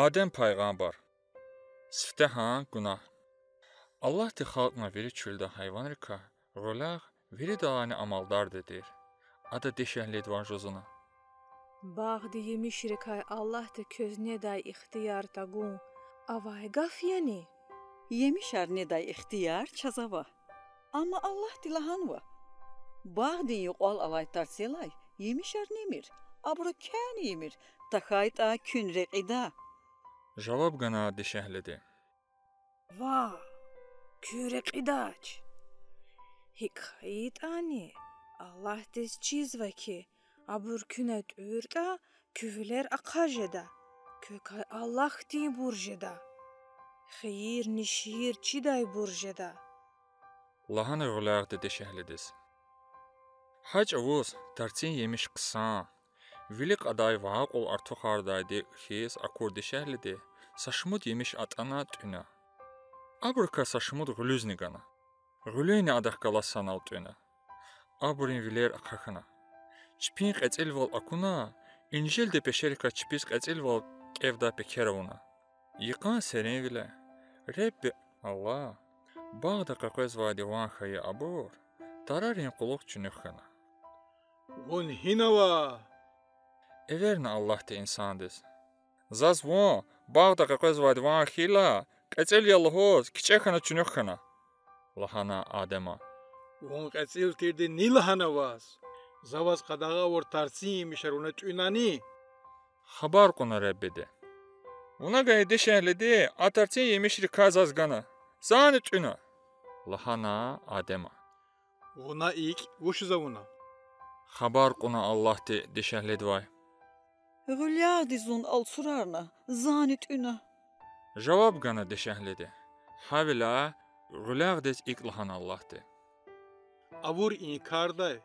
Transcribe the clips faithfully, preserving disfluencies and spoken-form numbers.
Адем пайгъамбар. Сифтегьан гунагь. Аллагьди халкьна вири чуьлда гьайванрикай гъуьлягъ виридалайни амалдарди тир. Ада дишегьлидивай жузуна: Багъдин емишрикай Аллагьди квез недай ихтияр тагун авай гаф яни? Емишар недай ихтияр чаз ава. Амма Аллагьди лагьанва: Багъдин юкьвал алай тарцелай емишар немир, абуру кяни емир, тахьайтӀа куьн рекьида. Жаваб гана дишегьлиди: Ваъ, куьн рекьидач. ГьикӀ хьайитӀани, Аллагьдиз чизва хьи, абур куьне тӀуьртӀа, куь вилер ахъа жеда, квекай Аллагь хьтинбур жеда, хийирни шийир чидайбур жеда,— лагьана гъуьлягъди дишегьлидиз. Гьа чӀавуз тарцин емиш хъсан, вилик адай ван акьул артухардайди хьиз акур дишегьлиди са шумуд емиш атӀана тӀуьна. Абурукай са шумуд гъуьлуьзни гана. Гъуьлуьни адахъ галаз санал тӀуьна. Абурун вилер ахъа хьана. Чпин кьецӀилвал акуна, инжилдин пешерикай чпиз кьецӀилвал кӀевдай пекер авуна. Йикъан серинвиле Худа Аллагь багъда къекъвезвайди ван хьайи абур тарарин кьулухъ чуьнуьх хьана. Вун гьинава? эверна Аллагьди инсандиз. Заз вун багъда къекъвезвайди ван хьайила, кьецӀил я лугьуз кичӀе хьана чуьнуьх хьана,— лагьана Адема. Вун кьецӀил тирди ни лагьана ваз? За ваз къадагъа авур тарцин емишар вуна тӀуьнани? хабар кьуна Худайди. Вуна гайи дишегьлиди а тарцин емишрикай заз гана, зани тӀуьна,— лагьана Адема. Вуна икӀ вучиз авуна? хабар кьуна Аллагьди дишегьлидивай. Гъуьлягъди зун алцурарна, зани тӀуьна,— жаваб гана дишегьлиди. Гьавиляй гъуьлягъдиз икӀ лагьана Аллагьди: Авур и кардай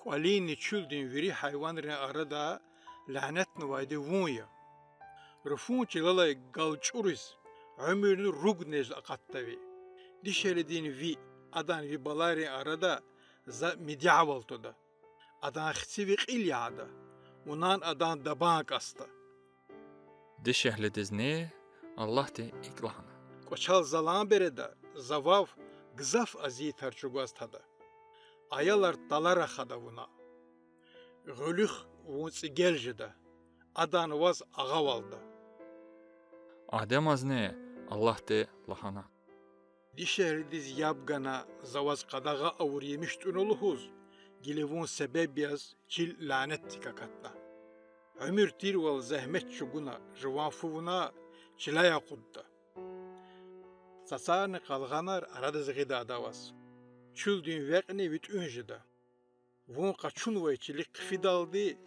кӀвалинни чуьлдин вири гьайванрин арада лянетнавайди вун я. Руфун чилелай галчӀуриз уьмуьрни руг нез акъатда ви. Дишегьлидин ви, адан ви балайрин арада За мидявал твада. Адан хци ви кьил ягъда, вунани адан дабан кӀасда. Дишегьлидизни Аллагьди икӀ лагьана: КӀвачел залан береда За вав гзаф азиятар чӀугваз тада. Аялар тӀалара хада вуна. Гъуьлуьхъ вун цӀигел жеда, адан ваз агъавалда. Адемазни Аллагьди лагьана: Дишегьлидиз яб гана За ваз къадагъа авур емиш тӀуьна лугьуз, гила вун себеб яз чил лянетдик акатна. Уьмуьр тирвал зегьмет чӀугуна жуван фу вуна чилай акъудда. Цацарни къалгъанар арадиз гъида адаваз. Чуьлдин векьни ви тӀуьн жеда. Вун къачунвай чилик хъфидалди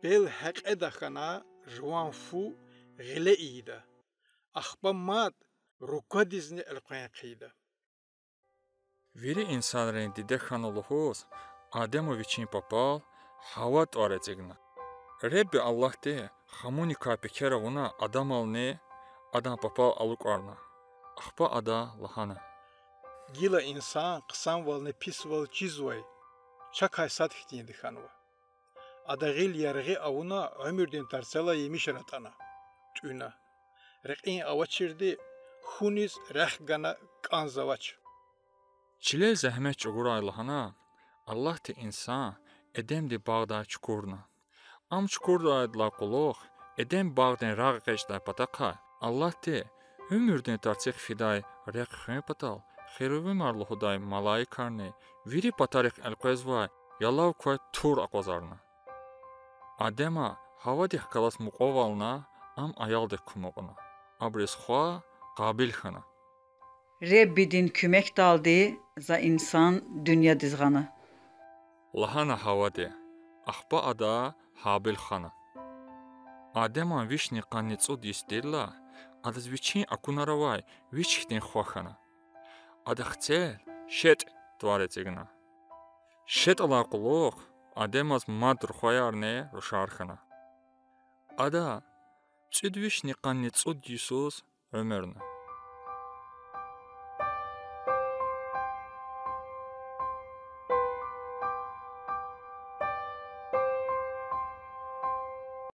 пел гьекьеда хьана жуван фу гъиле ийида, ахпа мад руквадизни элкъвен хъийида. Вири инсанрин диде хьана лугьуз Адема вичин папал Гьава тӀвар эцигна. Худа Аллагьди хамуникай пекер авуна Адамални адан папал алукӀарна. Ахпа Ада лагьана: Гила инсан хъсанвални писвал чизвай чакай сад хьтинди хьанва. Ада гъил яргъи авуна уьмуьрдин тарцелай емишар атӀана, тӀуьна. Рекьин авачирди хьуниз рехъ гана кӀанзавач. Чилел зегьмет чӀугурай лагьана, Аллагьди инсан Эдемдин багъдай чукурна. Ам чукурдайдалай кьулухъ Эдем багъдин рагъ экъечӀдай патахъай Аллагьди уьмуьрдин тарцихъ фидай рехъ хуьн патал херувимар лугьудай малаикарни вири патарихъ элкъвезвай ялав квай тур акъвазарна. Адема Гьавадихъ галаз мукьвавална, ам аялдик кумукьна. Абуруз хва Къабил хьана. Худадин куьмекдалди за инсан дуьньядиз гъана,— лагьана Гьавади. Ахпа ада Гьабил хана. Адеман вишни къанни цӀуд йис тирла, адаз вичин акунар авай вич хьтин хва хьана. Ада хцел ШетӀ тӀвар эцигна. ШетӀалай кьулухъ Адемаз мад рухваярни рушар хьана. Ада цӀуд вишни къанни цӀуд йисуз уьмуьрна.